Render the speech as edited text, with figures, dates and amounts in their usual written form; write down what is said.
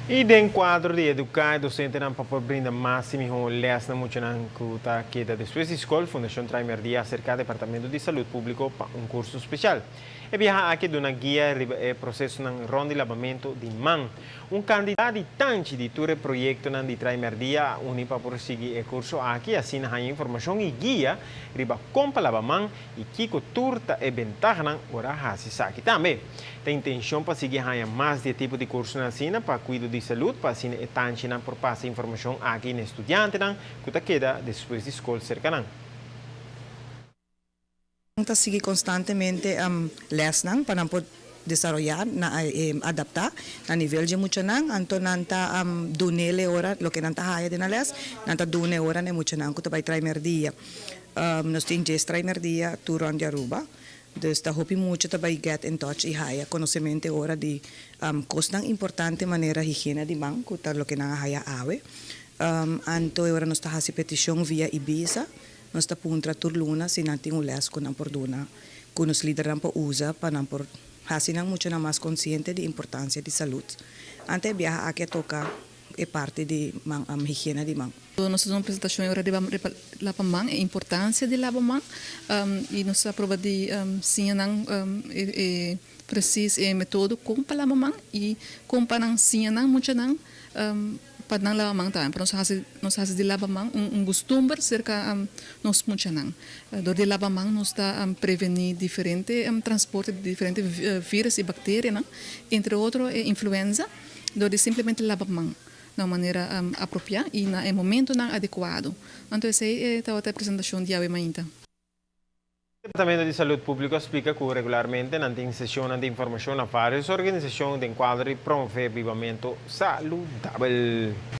Y den cuadro di educa docentenan pa por brinda mas y miho les na muchanan cu ta keda despues di scol, Fundacion Traimerdia a acerca Departamento di Salud Publico pa un curso special. E biaha aki duna guia riba e procesonan rond di labamento di man. Un cantidad di tanchi di tur e proyectonan di Traimerdia a uni pa por sigui e curso aki, asina haya informacion y guia riba con pa laba man y kico tur ta e bentahanan ora hasi esaki tambe. Ta intencion pa sigui haya mas di e tipo di cursonan asina pa cuido di salud, pa asina e tanchinan por pasa informacion aki na studiantenan cu ta keda despues di scol cerca nan. Ta sigui constantemente lesnan pa nan por desaroya na adapta na nivel di muchanan, anto nan ta dunele ora loke nan ta haya den les, nan ta dune ora na muchanan cu ta bay Traimerdia. Nos tin 10 Traimerdia tur rond di Aruba. Dus ta hopi mucha ta bay get in touch y haya conocimento ora di cosnan importante manera higiene di man, cu ta loke nan haya awe. Anto ora nos ta hasi peticion via Ibisa, nos ta puntra tur luna si nan tin un les cu nan por duna, cu nos lidernan por usa pa nan por hasi nan muchanan mas consciente di importancia di salud. Anto e biaha aki a toca e parti di man, higiene di man. Nos a un presentacion ora di laba man, e importancia di laba man, y nos a proba di siña nan e precies e metodo con pa laba man y con pa nan siña nan muchanan pa nan laba man tambe. Pa nos hasi di laba man un custumber cerca nos muchanan. Door di laba man nos ta preveni diferente transporte di diferente virus y bacteria, entre otro e influenza, door di simplemente laba man na manera apropia y na momentonan adecua. Anto, esey ta e presentacion di awe mainta. Departamento di Salud Publico a splica cu regularmente nan tin sesion di informacion na varios organisacion den cuadro di promove bibamento saludabel.